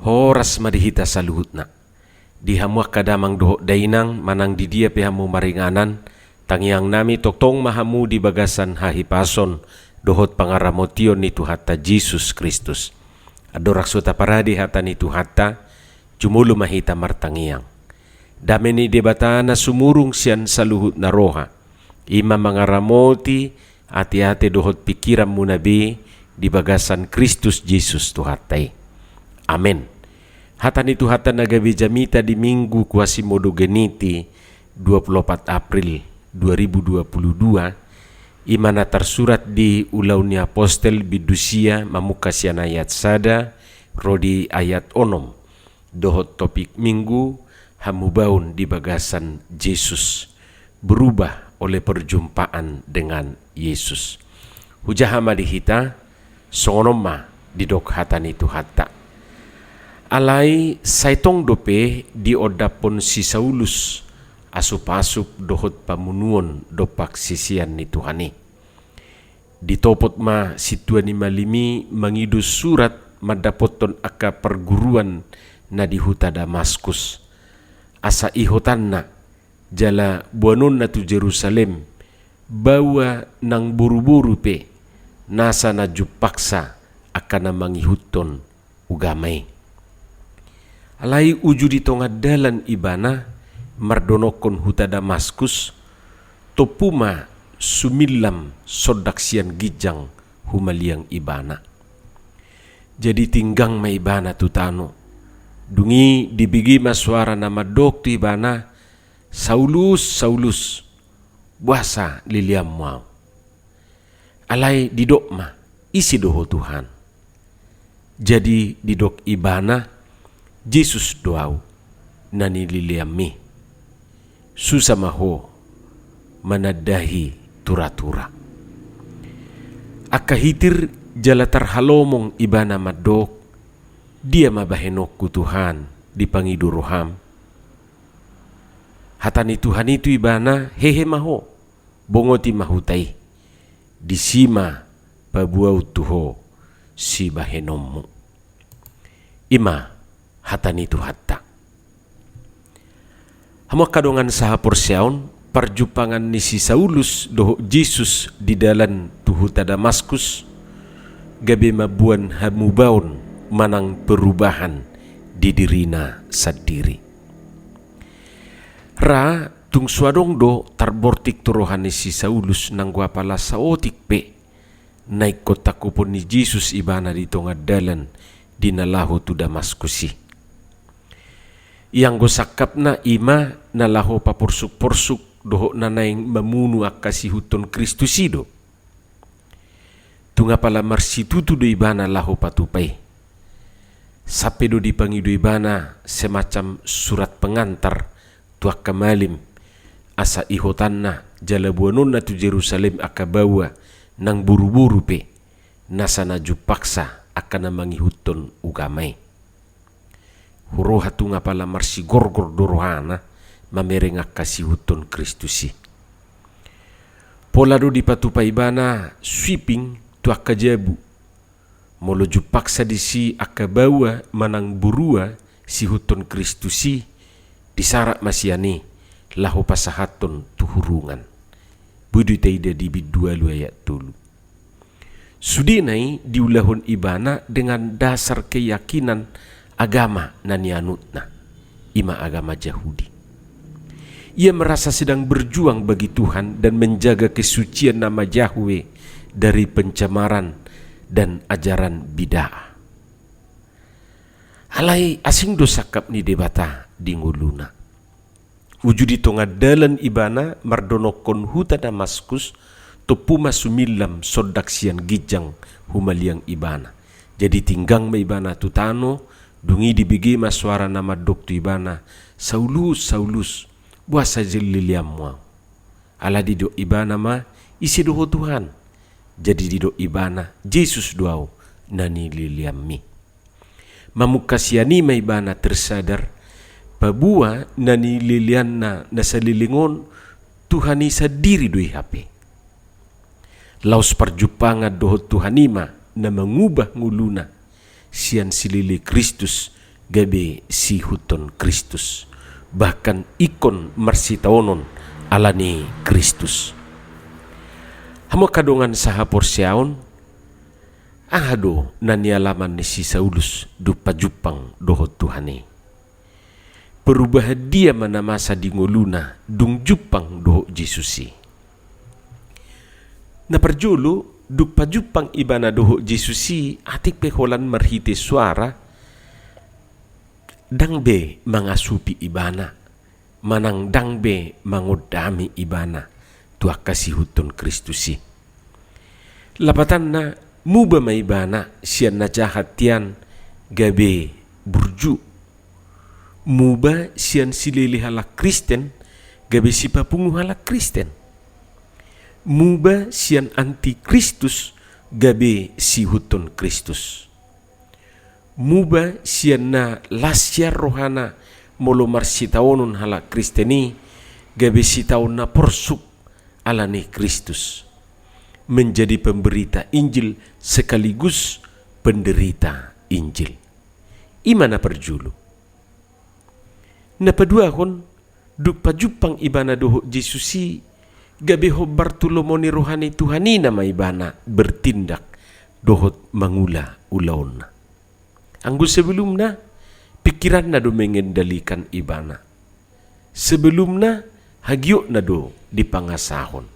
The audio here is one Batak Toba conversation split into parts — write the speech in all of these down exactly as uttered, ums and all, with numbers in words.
Horas ma di hita saluhutna. Di hamu angka damang dohot dainang, manang di dia pe hamu maringanan, tangiangnami tongtong ma hamu di bagasan hahipason dohot pangaramotion ni Tuhanta Jesus Kristus. Andorang so taparade hata ni Tuhanta, jumolo ma hita martangiang. Dame ni Debata na sumurung sian saluhutna roha, i ma mangaramoti ateate dohot pingkiranmuna be di bagasan Kristus Jesus Tuhanta i. Amen. Hata ni Tuhanta na gabe jamita di Minggu Quasimodogeniti, dua puluh opat April dua ribu dua puluh dua, i ma na tarsurat di Ulaon ni Apostel bindu sia, mamungka sian ayat sada ro di ayat onom. Dohot topik Minggu, hamubaon di bagasan Jesus, berubah oleh perjumpaan dengan Yesus. Hujaha ma di hita, songon on ma didok hata ni Tuhanta. Alai sai tong dope diondaphon si Saulus asupasup dohot pamunuon dompak sisean ni Tuhan i. Ditopot ma sintua ni malim i mangido surat mandapothon angka parguruan na di huta Damaskus, asa ihotanna jala boanonna tu Jerusalem baoa nang boruboru pe, nasa na jumpangsa angka na mangihuthon ugama i. Alai uju di tonga dalan ibana mardonokkon huta Damaskus, tompu ma sumillam sondak sian ginjang humaliang ibana. Jadi tinggang ma ibana tu tano. Dung i dibege ma soara na mandok tu ibana, "Saulus, Saulus, boasa leleanmu ahu?" Alai didok ma, "Ise do ho Tuhan?" Jadi didok ibana, "Jesus do ahu, na nileleanmi. Susa ma ho manandahi tura-tura." Angka hitir jala tarhalomong ibana mandok, "Dia ma bahenonku Tuhan, dipangido roham?" Hata ni Tuhan i tu ibana, "Hehe ma ho, bongoti ma huta i. Disi ma paboaon tu ho sibahenonmu." I ma hata ni Tuhanta. Hamu angka dongan sahaporseaon, parjumpangan ni si Saulus dohot Jesus di dalan tu huta Damaskus, gabe mamboan hamubaon manang perubahan di dirina sandiri. Ra tung so adong do tarbortik tu roha ni si Saulus nanggo apala saotik pe na ingkon tangkupon ni Jesus ibana di tonga dalan di na laho tu Damaskus i. Ianggo sangkapna i ma na laho paporsuk-porsuk dohot na naeng mamunu angka siihuthon Kristus i do. Tung apala marsitutu do ibana laho patupa i. Sampe do dipangido ibana semacam surat pengantar tu angka malim, asa ihotanna jala boanonna tu Jerusalem angka baoa nang boruboru pe, nasa na jumpangsa angka na mangihuthon ugama i. Huroha tung apala marsigorgor do rohana mamereng angka siihuthon Kristus i. Pola do dipatupa ibana sweeping tu angka jabu. Molo jumpangsa disi angka baoa manang borua siihuthon Kristus i, disarat ma sian i laho pasahathon tu hurungan. Boi do taida di bindu ualu ayat tolu. Sudena i diulahon ibana dengan dasar keyakinan agama na nianutna, i ma agama Jahudi. Ia merasa sedang berjuang bagi Tuhan dan menjaga kesucian nama Yahweh dari pencemaran dan ajaran bid'ah. Alai asing do sangkap ni Debata di ngoluna. Uju di tonga dalan ibana mardonokkon huta Damaskus, tompu ma sumillam sondak sian ginjang humaliang ibana. Jadi tinggang ma ibana tu tano, dung i dibege ma soara na mandok tu ibana, "Saulus, Saulus, boasa leleanmu ahu?" Ala didok ibana ma, "Ise do ho Tuhan?" Jadi didok ibana, "Jesus do ahu, na nileleanmi." Mamungka sian i ma ibana tersadar, paboa na nileleanna na saleleng on Tuhan i sandiri do i hape. Laos parjumpangan dohot Tuhan i ma na mangubah ngoluna sian silele Kristus gabe siihuthon Kristus, bahkan ingkon marsitaonon ala ni Kristus. Hamu angka dongan sahaporseaon, aha do na nialaman ni si Saulus dung pajumpang dohot Tuhan i? Perubahan dia ma na masa di ngoluna dung jumpang dohot Jesus i? Na parjolo, dung pajumpang ibana dohot Jesus i, atik pe holan marhite suara, ndang be mangasupi ibana, manang ndang be mangondami ibana tu angka siihuthon Kristus i. Lapatanna, muba ma ibana sian na jahat hian gabe burju. Muba sian silele halak Kristen gabe sipapungu halak Kristen. Muba sian anti Kristus gabe siihuthon Kristus. Muba sian na las hian rohana molo marsitaonon halak Kristen i gabe sitaon na porsuk ala ni Kristus, menjadi pemberita Injil sekaligus penderita Injil. I ma na parjolo. Na paduahon, dung pajumpang ibana dohot Jesus i, gabe hombar tu lomo ni roha ni Tuhan i nama ibana bertindak dohot mangula ulaonna. Anggo sebelumna, pikiranna do mengendalikan ibana. Sebelumna, hagiotna do dipangasahon.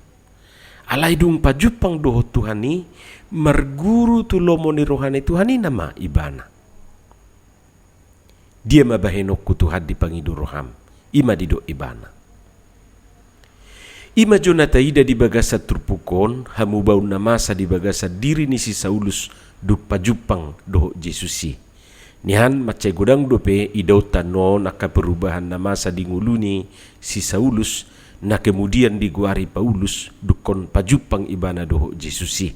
Alai dung pajumpang dohot Tuhan i, marguru tu lomo ni roha ni Tuhan i nama ibana. Dia ma bahenonku Tuhan di pangido roham, i ma didok ibana. I ma jo na taida di bagasan turpuk on, hamubaon na masa di bagasan diri ni si Saulus dung pajumpang dohot Jesus i. Nian mansai godang dope idaonta on angka perubahan na masa di ngolu ni si Saulus, na kemudian digoari Paulus, dungkon pajumpang ibana dohot Jesus i.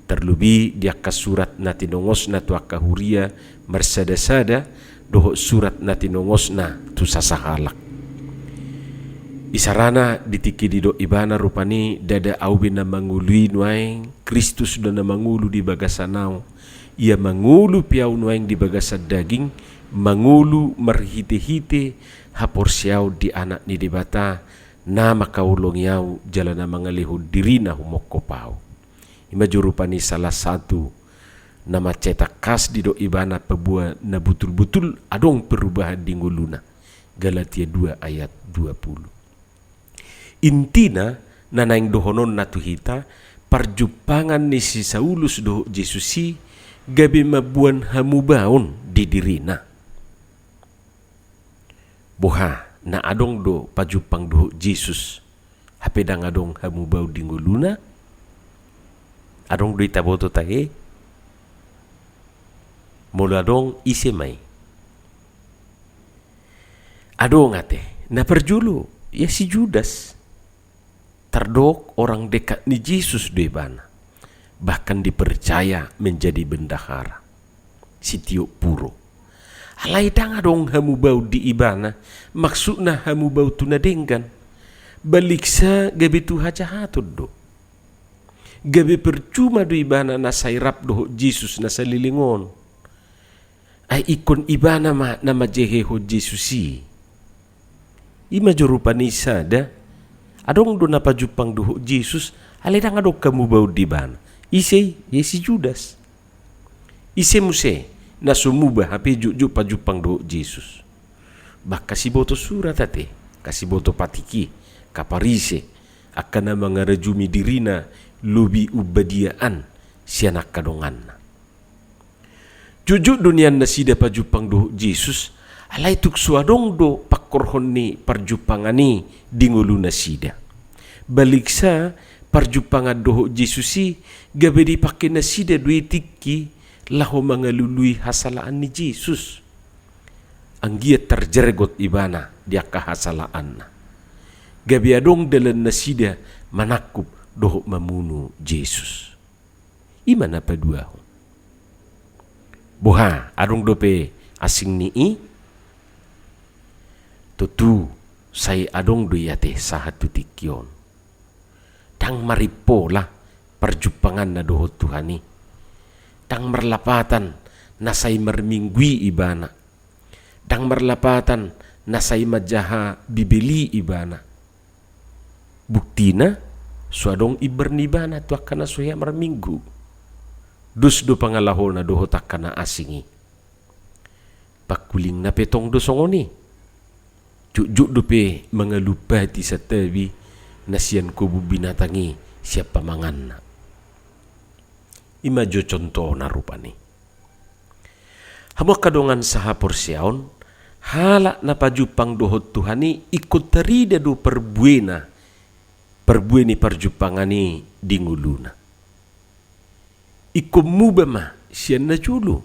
Terlebih di angka surat na tinongosna tu angka huria marsada-sada, dohot surat na tinongosna tu sasahalak. Isarana di tingki didok ibana rupani, ndada au be na mangolu i nuaeng, Kristus do na mangolu di bagasan au. Ia mangolu pe au nuaeng di bagasan daging, mangolu marhite-hite haporseaon di Anak ni Debata, na mangkaholongi au jala na mangalehon dirina humongkop au. I ma jo rupani salah satu na mansai tangkas didok ibana paboa na butul-butul adong perubahan di ngoluna. Galatia dua ayat dua puluh. Intina, na naeng dohononna tu hita, parjumpangan ni si Saulus dohot Jesus i gabe mamboan hamubaon di dirina. Boha, na adong do pajumpang dohot Jesus, hape ndang adong hamubaon di ngoluna? Adong do i taboto tahe? Molo adong, ise ma i? Adong ate, na parjolo, ia si Judas. Tardok orang dekat ni Jesus do ibana, bahkan dipercaya menjadi bendahara, sitiop puro. Alai ndang adong hamubaon di ibana, maksudna hamubaon tu na denggan. Baliksa gabe tu hajahaton do. Gabe percuma do ibana na sai rap dohot Jesus na saleleng on. Ai ingkon ibana ma na manjehehon Jesus i. I ma jo rupani sada, adong do na pajumpang dohot Jesus, alai ndang adong hamubaon di ibana. Ise i? Ia si Judas. Ise muse na so muba hape jotjot pajumpang dohot Jesus? Ba angka siboto surat ate, angka siboto patik i, angka Parise, angka na mangarajumi dirina lobi umbadiaan sian angka donganna. Jotjot do nian nasida pajumpang dohot Jesus, alai tung so adong do pangkorhon ni parjumpangan i di ngolunasida. Baliksa parjumpangan dohot Jesus i gabe dipangke nasida do i tingki laho mangalului hasalaan ni Jesus. Anggiat tarjergot ibana di angka hasalaanna. Gabe adong dalannasida manangkup dohot mamunu Jesus. I ma na paduahon. Boha, adong dope asing ni i? Tontu sai adong do i ate sahat tu tingki on. Ndang marimpola parjumpanganna dohot Tuhan i. Ndang marlapatan na sai marminggu i ibana. Ndang marlapatan na sai manjaha Bibel i ibana. Buktina, so adong imbar ni ibana tu angka na so hea marminggu. Dos do pangalahona dohot angka na asing i. Pangkulingna pe tong do songon i. Jotjot dope mangalumpati santabi na sian kobun binatang i sian pamanganna. I ma jo contohna rupani. Hamu angka dongan sahaporseaon, halak na pajumpang dohot Tuhan i ingkon tarida do parbuena, parbue ni parjumpangan i di ngoluna. Ingkon muba ma sian na jolo,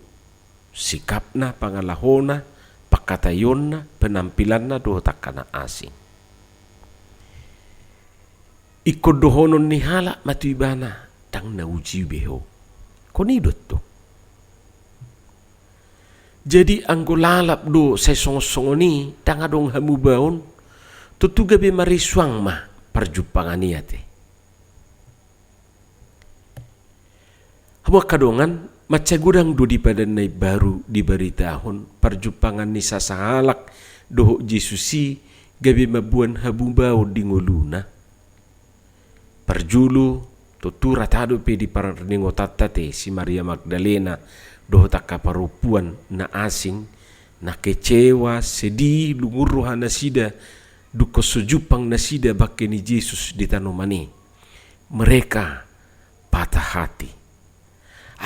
sikapna, pangalahona, pangkataionna, penampilanna dohot angka na asing. Ingkon dohonon ni halak ma tu ibana, ndang na uji be ho. Ingkon i do tong. Jadi anggo lalap do sai songon-songon i, ndang adong hamubaon, tontu gabe marisuang ma parjumpangan i ate. Hamu angka dongan, mansai godang do di Padan na Imbaru dibaritahon parjumpangan ni sasahalak dohot Jesus i gabe mamboan hamubaon di ngoluna. Parjolo, tontu rata dope di parningotanta ate si Maria Magdalena dohot angka parompuan na asing, na kecewa, sedih, lungun roha nasida, dung so jumpang nasida bangke ni Jesus di tanoman i. Mereka patah hati.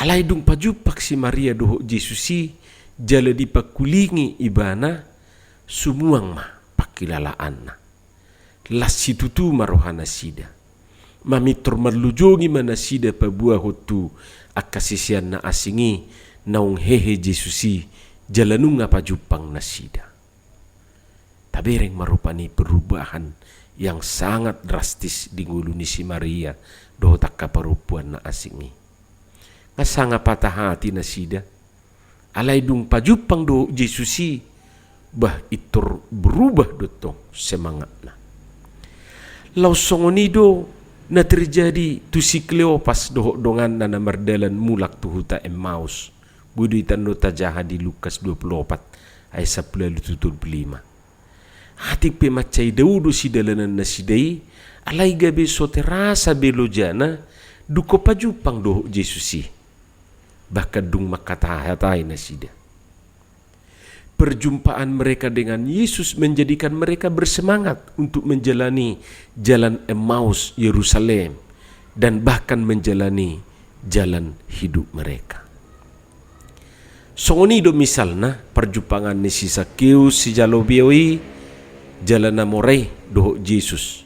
Alai dung pajumpang si Maria dohot Jesus i, jala dipangkulingi ibana, sumuang ma pangkilalaanna. Las situtu ma roha nasida. Mamintor marlujongi ma nasida paboahon tu angka sisean na asing i, naung hehe Jesus i, jala nunga pajumpang nasida. Tabereng ma rupani perubahan yang sangat drastis di ngolu ni si Maria dohot angka parompuan na asing i. Nga sanga patah hati nasida. Alai dung pajumpang dohot Jesus i, bah, intor berubah do tong semangatna. Laos songon i do na terjadi tu si Kleopas dohot donganna na mardalan mulak tu huta Emmaus. Boi do i tanda tajaha di Lukas dua puluh opat ayat sampulu ualu tu tolu puluh lima. Atik pe mansai dao do sidalanan nasida i, alai gabe so terasa be lojana, dung pajumpang dohot Jesus i. Bahkan dung mangkatahatai nasida. Perjumpaan mereka dengan Yesus menjadikan mereka bersemangat untuk menjalani jalan Emmaus Yerusalem dan bahkan menjalani jalan hidup mereka. Songon i do misalna parjumpangan ni si Sakeus sijalo beo i, jala na mora i dohot Jesus.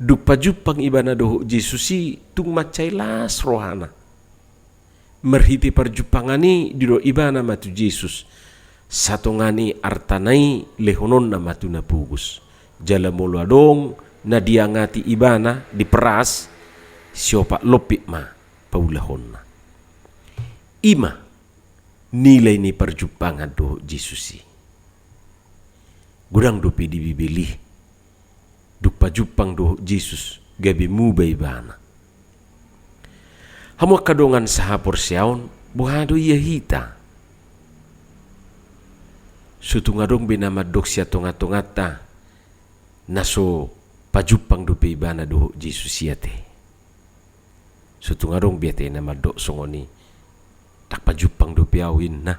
Dung pajumpang ibana dohot Jesus i, tung mansai las rohana. Marhite parjumpangan i didok ibana ma tu Jesus, satonga ni artana i lehononna ma tu na pogos. Jala molo adong na diangati ibana, diperas, siopat lompit ma paulahonna. I ma nilai ni parjumpangan dohot Jesus i. Godang dope di Bibel i, dung pajumpang dohot Jesus, gabe muba ibana. Hamu angka dongan sahaporseaon, boha do ia hita? So tung adong be na mandok sian tongatonganta, na so pajumpang dope ibana dohot Jesus i ate. So tung adong be ate na mandok songon i, ndang pajumpang dope au inna.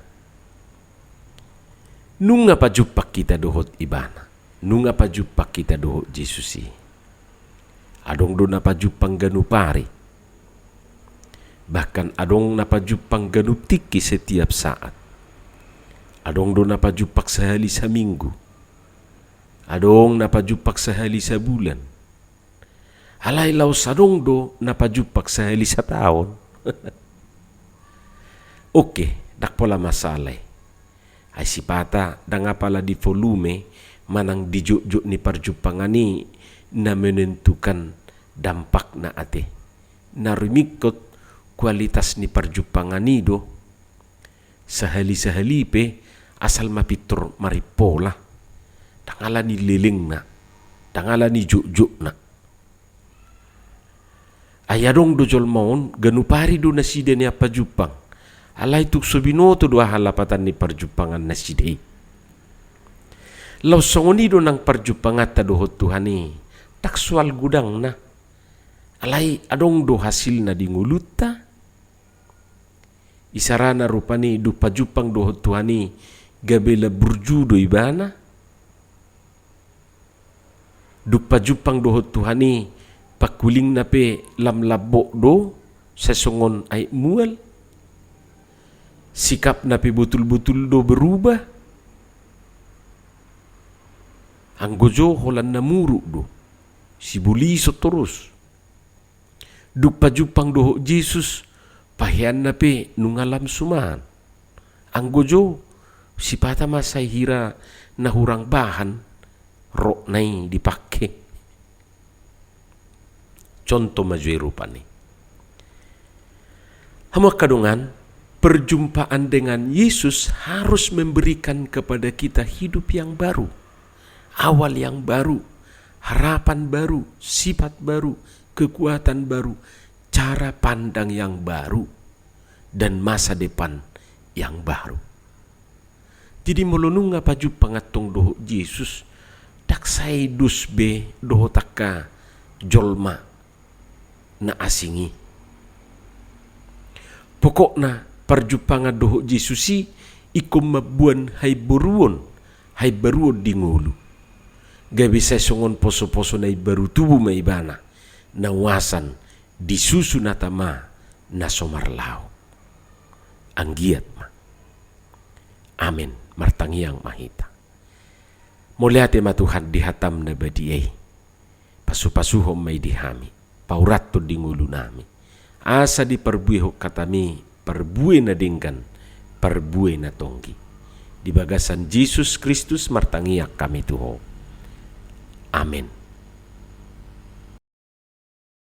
Nunga pajumpang hita dohot ibana. Nunga pajumpang hita dohot Jesus i. Adong do na pajumpang ganup ari. Bahkan adong na pajumpang ganup tingki setiap saat. Adong do na pajumpang sahali saminggu. Adong na pajumpang sahali sabulan. Alai laos adong do na pajumpang sahali sataon. Oke, ndang pola masalah i. Ai sipata ndang apala di volume manang di jotjot ni parjumpangan i na menentukan dampakna ate. Na rumingkot kualitas ni parjumpangan i do. Sahali-sahali pe asal ma pintor marimpola. Ndang ala ni lelengna, ndang ala ni jotjotna. Ai adong do jolma on, ganup ari do nasida nian pajumpang. Alai tung so binoto do aha lapatan ni parjumpangan nasida i. Laos songon i do nang parjumpanganta dohot Tuhan i, ndang soal godangna. Alai adong do hasilna di ngolunta. Isarana rupani dung pajumpang dohot Tuhan i gabe lam burju do ibana. Dung pajumpang dohot Tuhan i pangkulingna pe lam lambok do, sai songon aek mual. Sikapna pe botul-botul do berubah. Anggo jo holan na muruk do, sibolison torus. Dung pajumpang dohot Jesus, paheanna pe nunga lam suman. Anggo jo, sipata ma sai hira na hurang bahan rokna i dipangke. Contoh ma jo i rupani. Hamu angka dongan, perjumpaan dengan Yesus harus memberikan kepada kita hidup yang baru, awal yang baru, harapan baru, sifat baru, kekuatan baru, cara pandang yang baru, dan masa depan yang baru. Jadi molo nunga pajumpang antong dohot Jesus, ndang sai dos be dohot angka jolma na asing i. Pokokna parjumpangan dohot Jesus i ingkon mamboan haimboruon, haimbaruon di ngolu. Gabe sai songon poso-poso na imbaru tubu ma ibana, na uasan disusun atama na so marlaok. Anggiat ma. Amen. Martangiang ma hita. Mauliate ma Tuhan di hatam na badia i. Pasu-pasuhon ma i di hami, paurathon di ngolunami. Asa diparbuehon hatami parbue na denggan, parbue na tonggi. Di bagasan Jesus Kristus martangiang hami tu Ho. Amen.